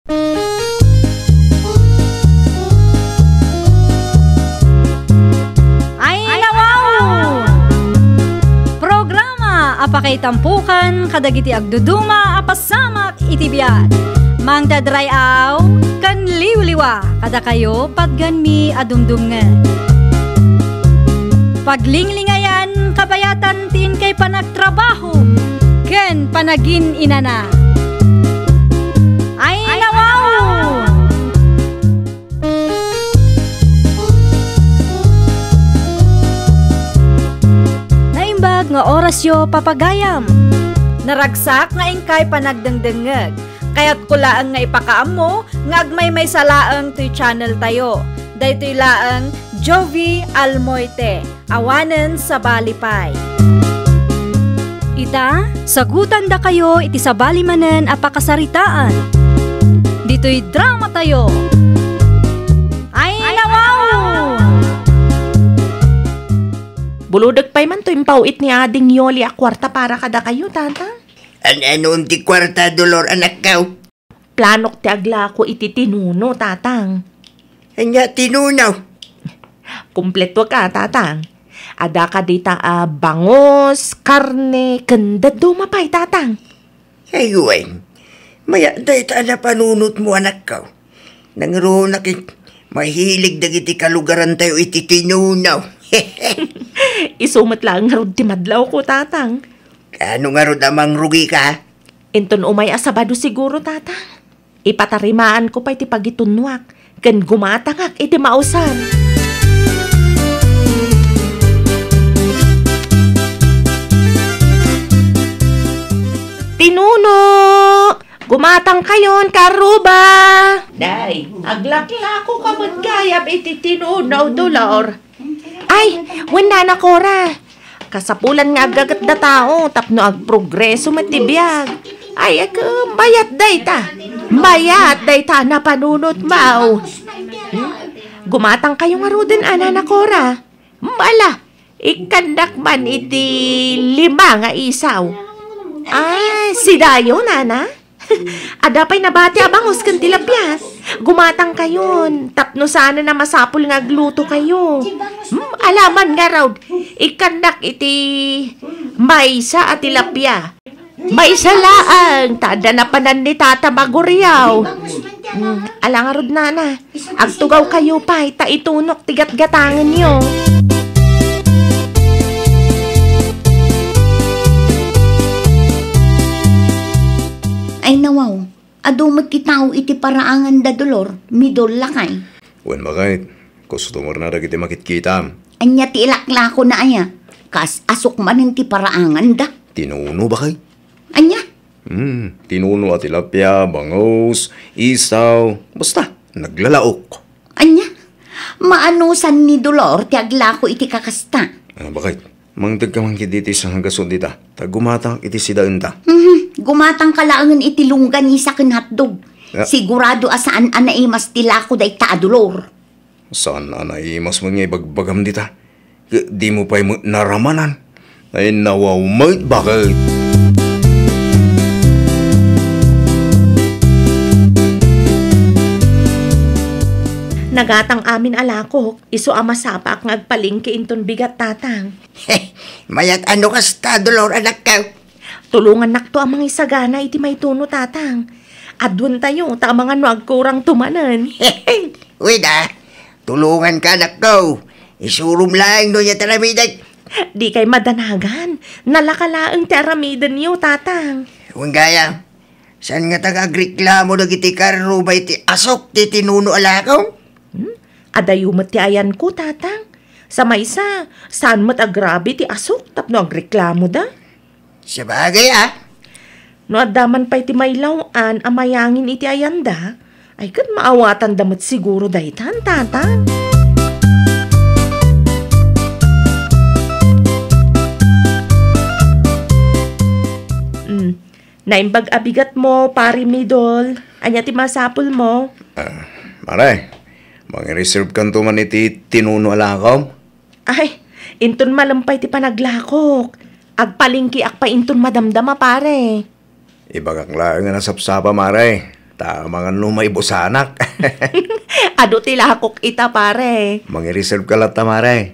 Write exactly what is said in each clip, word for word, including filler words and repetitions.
Ay, nawaw! Programa a pakaitampukan kadagiti agduduma a pasamak iti biag. Mangdadray-aw ken liwliwa kadakayo patgenmi a dumdumngeg. Paglinglingayan kabayatan ti inkay panagtrabaho ken panagin-inana. Ay, nawaw! Naimbag nga orasyo, papagayam. Naragsak nga inkay panagdengdengngeg. Kayatko laeng nga ipakaammo nga agmaymaysa laeng toy channel tayo. Daytoy laeng Jovi Almoite. Awanen sabali pay. Ita, sagutandakayo iti sabali manen a pakasaritaan. Ditoy drama tayo. Ay, nawaw! Bulodek pay man to impaw-it ni Ading Yoli a kuarta para kadakayo, Tata. An-anon ti kuarta, Dolor, anakko? Planok ti aglako iti tinuno, Tatang. Ania tinuno? Kumpleto ka, Tatang. Adda ka dita a bangus, karne, ken dadduma pay, Tatang. Ay, wen. Mayat dayta a napanunotmo, anakko. Nangruna ket mahilig dagiti kalugarantayo iti tinuno. Isu met laeng ngarud ti madlawko, Tatang. Kaano ngarud a mangrugika? Inton umay a Sabado siguro, Tata. Ipatarimaanko pay ti pagitunnuak, ken gumatangak iti mausar. Tinuno! Gumatangkayon, kaarruba! Day, aglaklako ka met gayam iti tinuno, Dolor. Ay, wen, Nana Cora. Kasapulan nga aggagetda tao tapno agprogreso met ti biag. Ay, ag-, mayat dayta. Mayat dayta a napanunotmo. Hmm? Gumatangkayo ngaruden a, Nana Cora. Mala, ikkandak man iti lima nga isaw. Ay, sidayo, Nana? Adda pay nabati a bangus ken tilapia. Gumatangkayon, tapno saanen a masapul nga aglutokayo. Hmm, alaman ngarud, ikkandak iti maysa a tilapia. Maysa laeng, ta adda napanan ni Tata Maguriaw. Hmm, ala ngarud, Nana. Agtugawkayo pay, ta itunok ti gatgatangenyo. Ay, nawaw, adu met ti tao iti paraanganda, Dolor, midol lakay. Wen, baket, customer na dagiti makitkitam. Ania ti ilaklakona aya? Kas asuk manen ti paraanganda. Tinuno, baket. Ania? Hmm, tinuno a tilapia, bangus, isaw, basta, naglalaok. Ania? Maanusan ni Dolor ti aglako iti kakasta. Ah, baket, mangted ka man ketdi iti sangagaso dita, ta gumatang iti sidaenta. Mhm, gumatang ka laengen iti longganisa ken hotdog. Ah. Sigurado a saan a naimas ti lako dayta a Dolor. Saan a naimas met nga ibagbagam dita? Ket dimo pay met naramanan. Ay, nawaw met, baket. Nagatang amin a lakok, isu a masapaak nga agpalengke inton bigat, Tatang. Mayat a no kasta, Dolor, anakko. Tulongannakto a mangisagana iti maytono, Tatang. Aduentayo, ta amangan no agkurangto manen. Wen a, tulonganka, anakko. Isurom laeng no ania ti aramidek. Dikay madanagan. Nalaka laeng ti aramidenyo, Tatang. Wen gayam, saan ngata nga agreklamo dagiti kaarruba iti asuk ti tinuno a lako? Hmm? Adayo met ti ayanko, Tatang. Sa maysa, saan met agrabe ti asuk tapno agreklamoda? Sabagay, a. No adda man pay ti mailaw-an a mayangin iti ayanda, ay ket maawatanda met siguro daytan, Tata. Mm. Naimbag a bigatmo, Pari Midol. Ania ti masapulmo? Ah, Mare, mangi-reserve kanto man iti tinuno a lakaw? Ay, inton malem pay ti panaglakok. Agpalengkeak pay inton madamdama, pare. Ibagak laeng a nasapsapa, Mare. Ta amangan no maibusanak. Adu ti lakok ita, pare. Mangireserve ka latta, mare.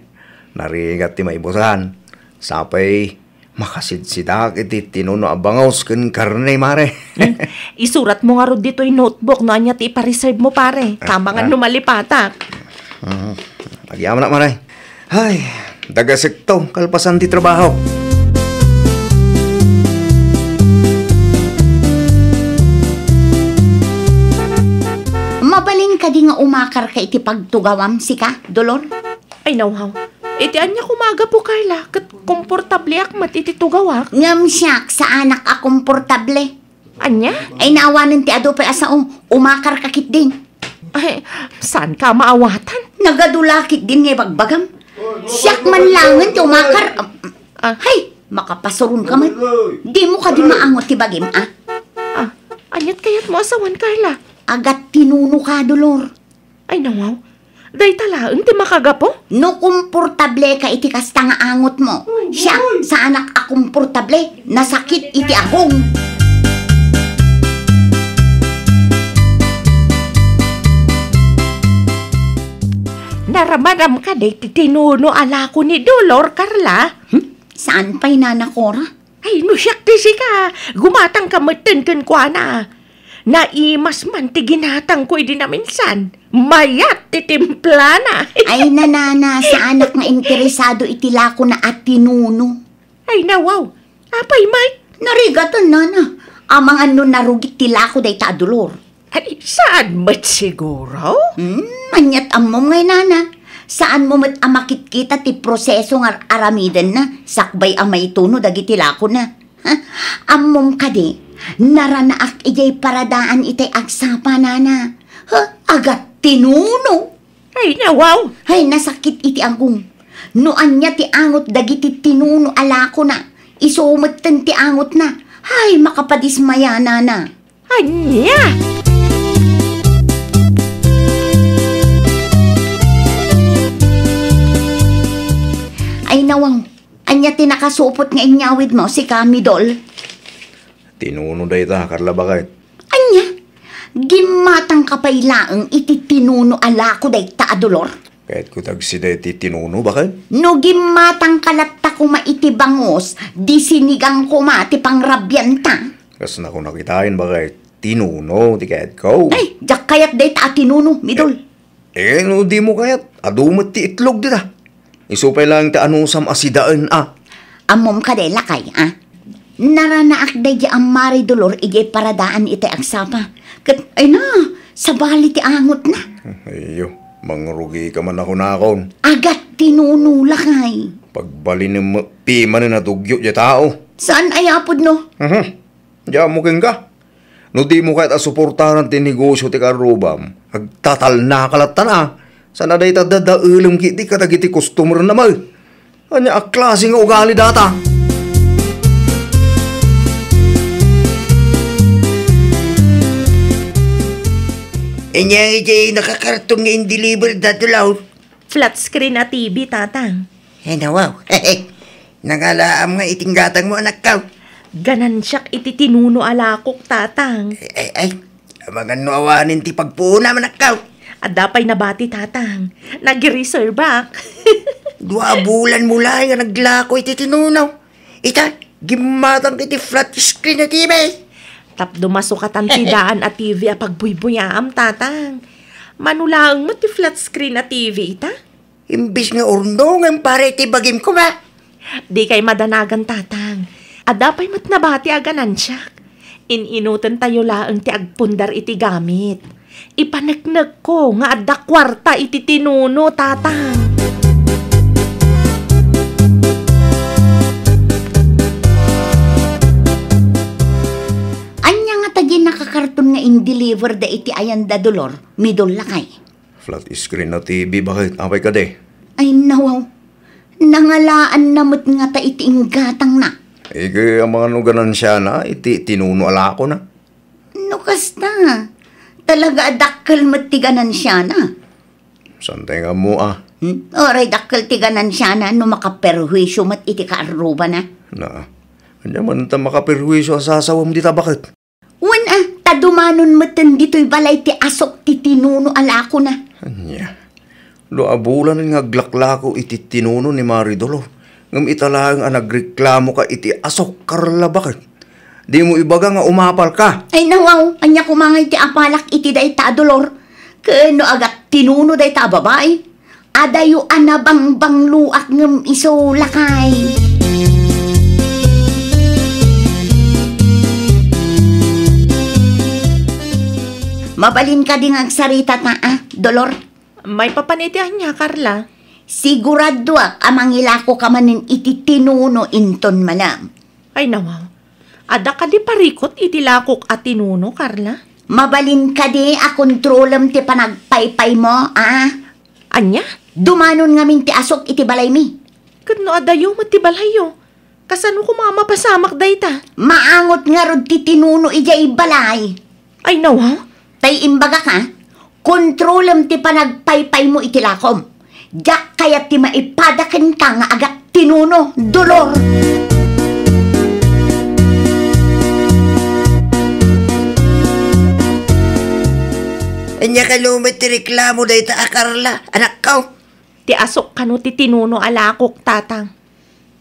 Narigat ti maibusan. Sapay, makasidsidak iti tinuno a bangus ken karne, mare. Hmm. Isuratmo ngarud ditoy notebook no ania ti ipareserve mo, pare. Ah, amangan ah. No malipatak. Mhm. Agyamanak, mare. Ay, dagasekto, kalpasan ti trabaho. Mabalin kadi nga umakarka iti pagtugawam, sika, Dolor? Ay, nawaw. Iti ania koma a gapu, Carla, ket komportableak met iti tugawak. Ngem siak, saanak a komportable. Ania? Ay, naawanen ti adu pay a sao. Umakarka ketdin. Ay, saanka a maawatan? Nagadu la ketdin nga ibagbagam. Siak man laengen ti umakar. Ah. Hay, makapasuronka met. Dimo kadi maangot ti bagim, a? Ah, aniat kayatmo a sawen, Carla? Agattinunoka, Dolor. Ay, nawaw. Dayta laeng ti makagapu? No komportableka iti kasta nga angotmo, siak, saanak a komportable, nasakit iti agong. Naramanam kadi ti tinuno a lako ni Dolor, Carla? Hmm? Saan pay, Nana Cora? Ay, no siak ti sika, gumatangka metten kenkuana. Naimas man ti ginatangko idi naminsan. Mayat ti timplana. Ay, nanana, saanak nga interesado iti lakona a tinuno. Ay, nawaw. Apay met? Narigaten, nana. Amangan no narugit ti lako dayta a Dolor. Ay, saan met siguro? Hmm, aniat ammom ngay, nana? Saanmo met a makitkita ti proseso nga ar-aramidenna sakbay a maituno dagiti lakona? Ha? Ammom kadi, naranaak idiay paradaan itay agsapa, nana. Ha? Agattinuno? Ay, nawaw! Ay, nasakit iti agong. No ania ti angot dagiti tinuno a lakona, isu metten ti angotna. Ay, makapadismaya, nana. Ania? Ay, nawang, ania ti nakasupot nga inyawidmo, sika, Midol? Tinuno dayta, Carla, baket. Ania? Gimmatangka pay laeng iti tinuno a lako dayta a Dolor? Kayatko ti agsida iti tinuno, baket. No gimmatangka latta koma iti bangus, di sinigang koma ti pangrabianta. Kas nakunak itaen, baket, tinuno ti kayatko. Ay, diak kayat dayta a tinuno, Midol. Eh, eh, no dimo kayat, adu met ti itlog dita. Isu pay laeng ti anusam a sidaen, a. Ammom kadi, lakay, a? Naranaak daydi a Mari Dolor idiay paradaan iti agsapa. Ket, ay na, sabali ti angotna. Ayyo, mangrugika man a kunakon. Agattinuno, lakay. Pagbalinem met pimanen a dugyo diay tao. Saan a yapod no? Mhm. Diammo kenka. No dimo kayat a suportaran ti negosio ti karrubam, agtatalnaka lattan a. Saan a dayta dadaelem ketdi kadagiti customer-na met. Ania a klase nga ugali data? Ania iti nakakarton nga in-deliver da, Dolor? Flat screen a T V, Tatang. Ay, nawaw. Nangalaam nga iti gatangmo, anakko. Ganansiak iti tinuno a lakok, Tatang. Ay, ay, ay. Amangan no awanen ti pagpuonam, anakko. Adda pay nabati, Tatang. Nagreservak. Dua a bulanmo laeng nga naglako iti tinuno. Ita, gimmatang iti flat screen a T V. Tapno masukatan ti daan a T V a pagbuybuyaam, Tatang. Mano laeng met ti flat screen a T V ita? Imbes nga urno, ngem para iti bagim koma. Dikay madanagan, Tatang. Adda pay met nabati a ganansiak. In-inutentayo laeng ti agpundar iti gamit. Ipaneknekko nga adda kuarta iti tinuno, Tatang. Ania ngata diay nakakarton nga in-deliver da iti ayan da Dolor, Midol, lakay? Flat screen a T V, baket? Apay kadi? Ay, nawaw. Nangalaanna met ngata iti inggatangna. Ket amangan no ganansiana iti tinuno a lakona. No kasta, talaga a dakkel met ti ganansiana. Saan tayo nga ammo, a? Hmm? Uray dakkel ti ganansiana no makaperhuisyo met iti kaarrubana. Na, ania man ta makaperhuisyo a sasawem dita, baket? Wen a, ta dumanon metten ditoy balay ti asok ti tinuno a lakona. Ania? Dua a bulan nga aglaklako iti tinuno ni Mari Dolor, ngem ita laeng a nagreklamoka iti asok, Carla, baket? Dimo ibaga nga umapalka. Ay, nawaw, ania koma nga iti apalak iti dayta a Dolor? Ken no agattinuno dayta a babai, adayo a nabangbangloak ngem isu, lakay. Mabalin kadi nga agsarita ta, a, Dolor? Maipapan iti ania, Carla? Siguradoak a mangilakoka manen iti tinuno inton malem. Ay, nawaw. Adda kadi parikut iti lakok a tinuno, Carla? Mabalin kadi a kontrolem ti panagpaypaymo, a? Ania? Dumanon ngamin ti asok iti balaymi. Ket no adayo met ti balayyo, kasano koma a mapasamak dayta? Maangot ngarud ti tinuno idiay balay. Ay, nawaw. Tay imbagak, a, kontrolem ti panagpaypaymo iti lakom. Diak kayat ti maipada kenka nga agattinuno, Dolor. Ania kano met ti reklamo dayta a Carla, anakko? Ti asok kano ti tinuno a lakok, Tatang.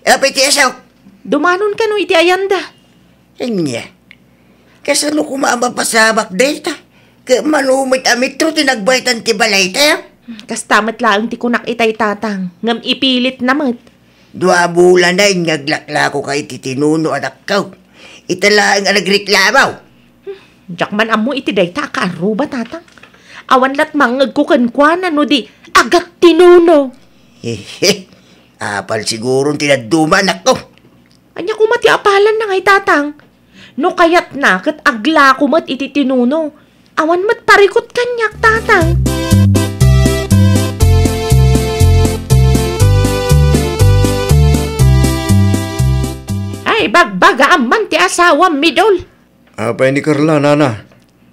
Apay ti asok? Dumanon kano iti ayanda. Ania? Kasano koma a mapasamak dayta? Ket mano met a metro ti nagbaytan ti balaytayo? Kasta met laeng ti kunak itay, Tatang, ngem ipilitna met. Dua a bulan nga aglaklakoka iti tinuno, anakko. Ita laeng a nagreklamo. Diak man ammo iti dayta a kaarruba, Tatang. Awan lat mangngegko kenkuana no di agattinuno. Hehe. Apal siguro ti dadduma, anakko. Ania koma ti apalanna ngay, Tatang? No kayatna ket aglako met iti tinuno. Awan met parikut kaniak, Tatang. Ay, bagbagaam man ti asawam, Midol. Apay ni Carla, nana?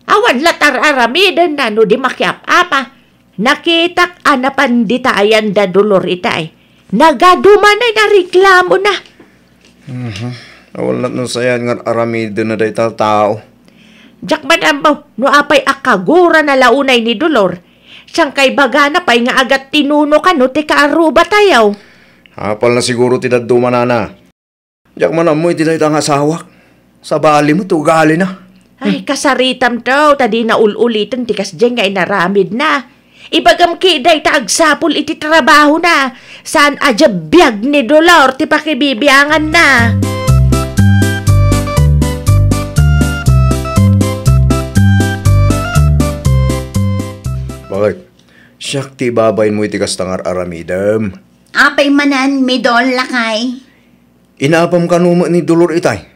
Awan la tar-aramidenna no di makiap-apa. Nakitak a napan dita ayanda Dolor itay. Nagadumanen a reklamona. Mhm. Awan lat no sayan nga ar-aramidenna dayta a tao. Diak man ammo no apay a kagurana la unay ni Dolor. Saan kay bagana pay nga agattinuno kano ti kaarrubatayo? Apalna siguro ti dadduma, nana. Diak man ammo iti dayta nga asawak. Sabali met ti ugalina. Ay, kasaritam to, ta dina ul-uliten ti kasdiay nga inaramidna. Ibagam ketdi ta agsapul iti trabahona. Saan a diay biag ni Dolor ti pakibibianganna. Baket? Siak ti ibabainmo iti kasta nga ar-aramidem. Apay manen, Midol, lakay? Inapam kano met ni Dolor itay?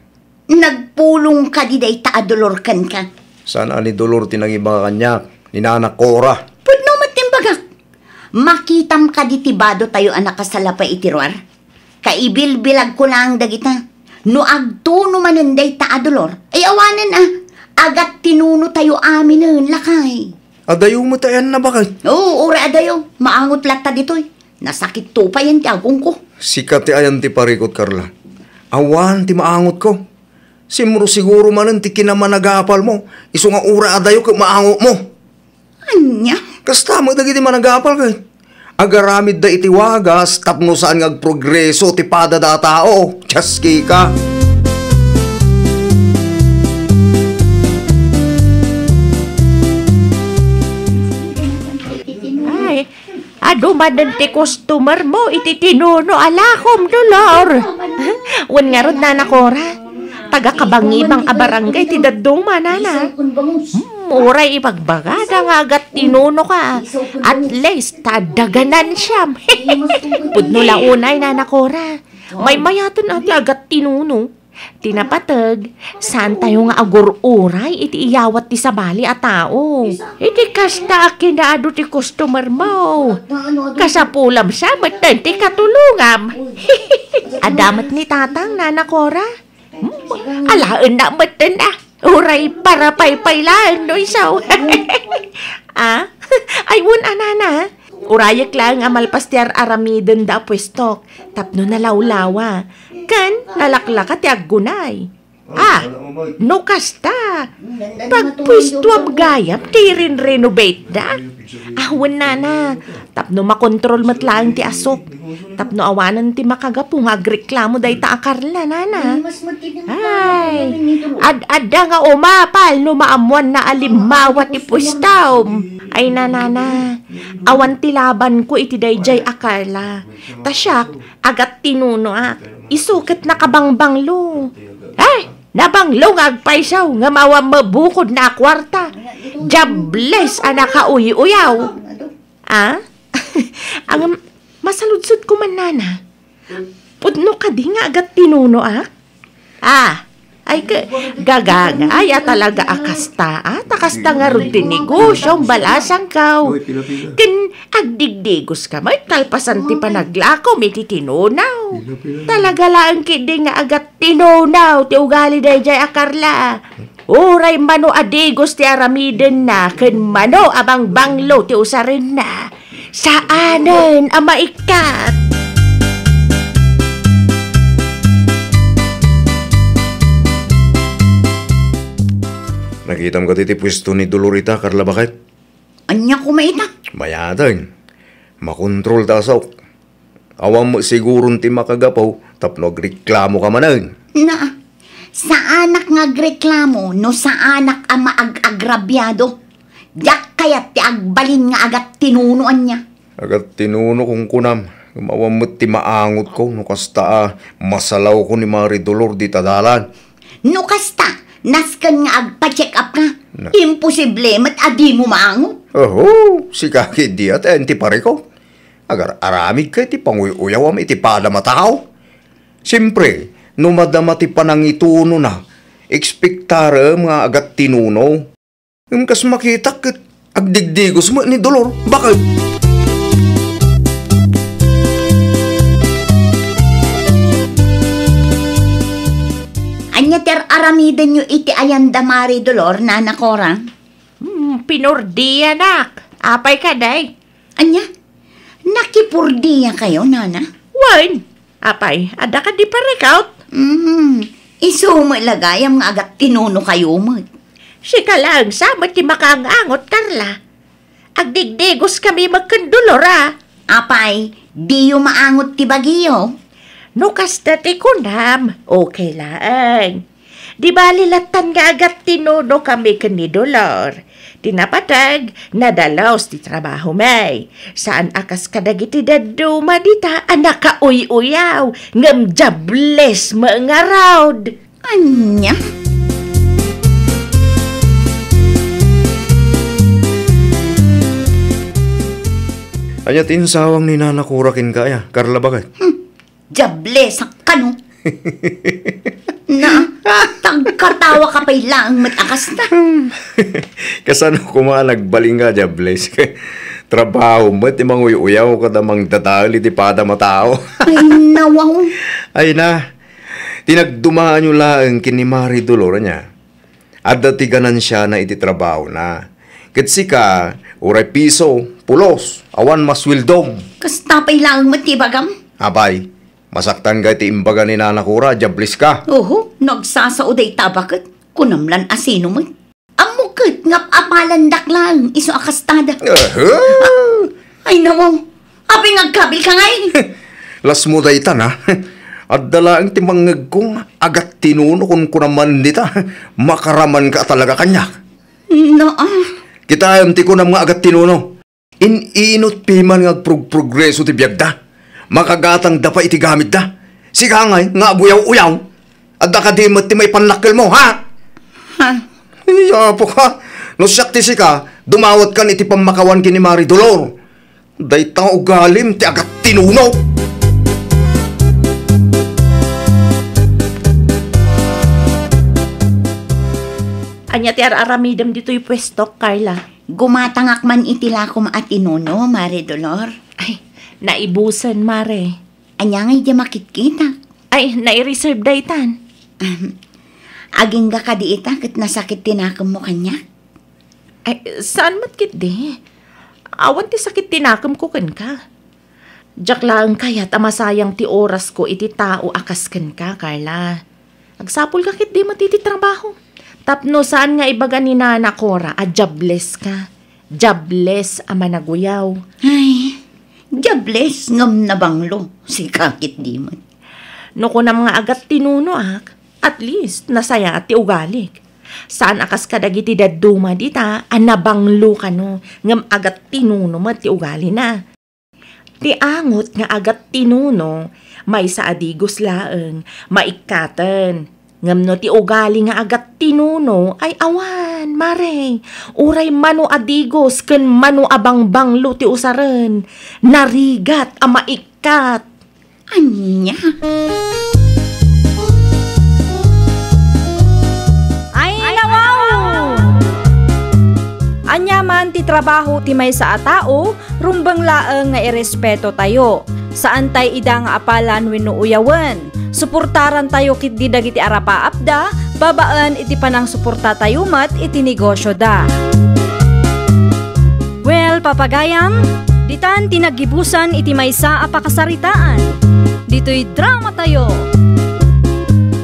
Nagpulong kadi dayta a Dolor kenka? Saan a ni Dolor ti nangibaga kaniak, ni Nana Cora. Pudno met ti imbagak. Makitam kadi ti badotayo a nakasalapay iti ruar? Kaibilbilagko laeng dagita. No agtuno manen dayta a Dolor, ay awanen a. Agattinunotayo aminen, lakay. Adayo met ayanna, baket? Oo, uray adayo. Maangot latta ditoy. Nasakit to payen ti agongko. Sika ti ayan ti parikut, Carla. Awan ti maangotko. Simro siguro manen ti kinamanagapalmo. Isu nga uray adayo ket maangotmo. Ania? Kasta met dagiti managapal ket agaramidda iti wagas tapno saan nga agprogreso ti padada a tao. Tiaskika. Ay, adu manen ti customer mo iti tinuno a lakom, Dolor. Wen ngarud, Nana Cora, taga-Kabangibang a barangay ti dadduma, nana. Hmm, uray ibagbagada nga agattinunoka, at least, ta adda ganansiam. Pudno la unay, Nana Cora. Maymayaten a ti agattinuno. Ti napateg, saantayo nga agur-uray iti iyawat ti sabali a tao. Iti kasta a kinaadu ti customer mo, kasapulam sa metten ti katulongam. Adda met ni Tatang, Nana Cora. Hmm, alaenna metten a. Uray parapaypay laeng no isu. Ah? Ay, wen a, nana. Urayek laeng a malpas ti ar-aramidenda a puestok tapno nalawlawa ken nalaklaka ti aggunay. Ah, no kasta, pagpuestuam gayam ti rin-renovateda. Ah, wen, nana, tapno makontrol met laeng ti asuk. Tapno awanen ti makagapu nga agreklamo dayta a Carla, nana. Ay, ad-adda nga umapal no maammoanna a limmawa ti puestam. Ay, nanana, awan ti labanko iti daydiay a Carla. Ta siak, agattinunoak. Isu ket nakabangbanglo. Ay, nabanglo nga agpayso nga mawan mabukodna a kuarta. Diables a nakauy-uyaw. Ah? Ang masaludsod ko man, nana. Pudno kadi nga agattinunoak? Ah, ay ke, gagangay a talaga a kasta, ah, ta kasta ngarud ti negosio, balasangkaw. Ken agdigdigos ka met kalpasan ti panaglakom iti tinunaw. Talaga laeng ketdi nga agattinunaw ti ugali daydiay a Carla. Uray mano a digos ti aramidenna ken mano a bangbanglo ti usarenna, saanen a maikkat. Nakitam kadi ti puesto ni Dolor ita, Carla, baket? Ania koma ita? Mayaten. Makontrol ta asuk. Awan met siguron ti makagapu tapno agreklamo ka manen. Na, saanak nga agreklamo no saanak a maag-agrabiado. Diak kayat ti agbalin nga agattinuno ania. Agattinuno kunkunam, ngem awan met ti maangotko no kasta a masalawko ni Mari Dolor dita dalan. No kasta, nasken nga agpa-check up ka. Na- Imposible met a dimo maangot. Oho, sika ketdi a ti parikot. Agar-aramidka iti panguy-uyawam iti padam a tao. Siempre, no madama ti panangitunona, ekspektarem nga agattinuno. Ngem kas makitak ket agdigdigos met ni Dolor. Baket? Ania ti ar-aramidenyo iti ayanda, Mari Dolor, Nana Cora? Hmm, pinordianak. Apay kadi? Ania? Nakipurdiakayo, nana? Wen, apay, adda kadi parikot? Mm, isu met la gayam nga agattinunokayo met. Sika laeng sa met ti makaang-angot, Carla. Agdigdigoskami met ken Dolor, a. Apay, diyo maangot ti bagiyo? No kasta ti kunam, okay laeng. Di bali lattan nga agattinunokami ken ni Dolor. Ti napateg, nadalus ti trabahomi. Saan a kas kadagiti dadduma dita a nakauy-uyaw, ngem diables met ngarud. Ania? Ania ti insawang ni Nana Cora kenka, aya, Carla, baket? Hmm. Diables a kano. Na, tagkatawa ka pay laeng met a kasta. Kasano koma a nagbalin nga diables? Trabaho met ti manguy-uyaw kada mangdadael iti padam a tao. Ay, nawaw. Ay na, ti nagdumaanyo laeng ken ni Mari Dolor, ania? Adda ti ganansiana iti trabahona. Ket sika, uray piso, pulos, awan masueldom. Kasta pay laeng met ti ibagam. Apay, masaktan ka iti imbaga ni Nana Cora, diables ka. Oho, no agsasao dayta baket, kunam lan a sino met. Ammok ket nga apalandak laeng isu a kastada. Aha! Ay, nawaw. Apay nga agkabilka ngay? Lasmo dayta, na. Adda laeng ti mangngegko nga agattinuno kunkunam man dita. Makaramanka a talaga kaniak. Naa. Kitaem ti kunam nga agattinuno. In-inut piman nga agprog-progreso ti biagda. Makagatangda pay iti gamitda. Sika ngay nga aguyaw-uyaw. Adda kadi met ti maipannakkelmo, ha? Ha? Ay, apo ka. No siak ti sika, dumawatkan iti pammakawan ken ni Mari Dolor. Dayta ugalim ti agattinuno. Ania ti ar-aramidem ditoy puestok, Carla? Gumatangak man iti lakom a tinuno, Mari Dolor. Ay, naibusen, Mare. Ania ngay diay makitkitak? Ay, nai-reserve daytan. Ahem. Agingga kadi ita ket nasakit ti nakemmo kaniak? Ay, saan met ketdi? Awan ti sakit ti nakemko kenka. Diak laeng kayat a masayang ti orasko iti tao a kas kenka, Carla. Agsapulka ketdi met iti trabaho. Tapno saan nga ibaga ni Nana Cora a diables ka. Diables a managuyaw. Ay, diables ngem nabanglo. Sika ketdi met. No kunam nga agattinunoak, at least nasayaat ti ugalik. Saan a kas kadagiti dadduma dita a nabanglo kano, ngem agattinuno met ti ugalina. Ti angot nga agattinuno, maysa a digos laeng, maikkaten. Ngem no ti ugali nga agattinuno ay awan, mare, uray mano a digos ken mano a bangbanglo ti usaren, narigat a maikkat. Ania? Ay, nawaw! Ania man ti trabaho ti maysa a tao, rumbeng laeng nga irespetotayo. Saantay ida nga apalan wenno uyawen. Suportarantayo ketdi dagiti arapaapda, babaen iti panangsuportatayo met iti negosyoda. Well, papagayam, ditan ti naggibusan iti maysa a pakasaritaan. Ditoy dramatayo.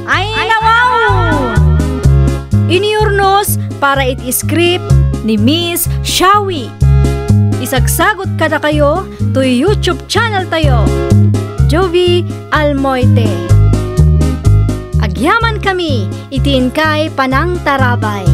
Ay, nawaw! Inurnos para iti script ni Miss Shawi. Isagsagot kadakayo toy YouTube channel tayo, Jovie Almoite. Agyaman kami iti inkay panangtarabay.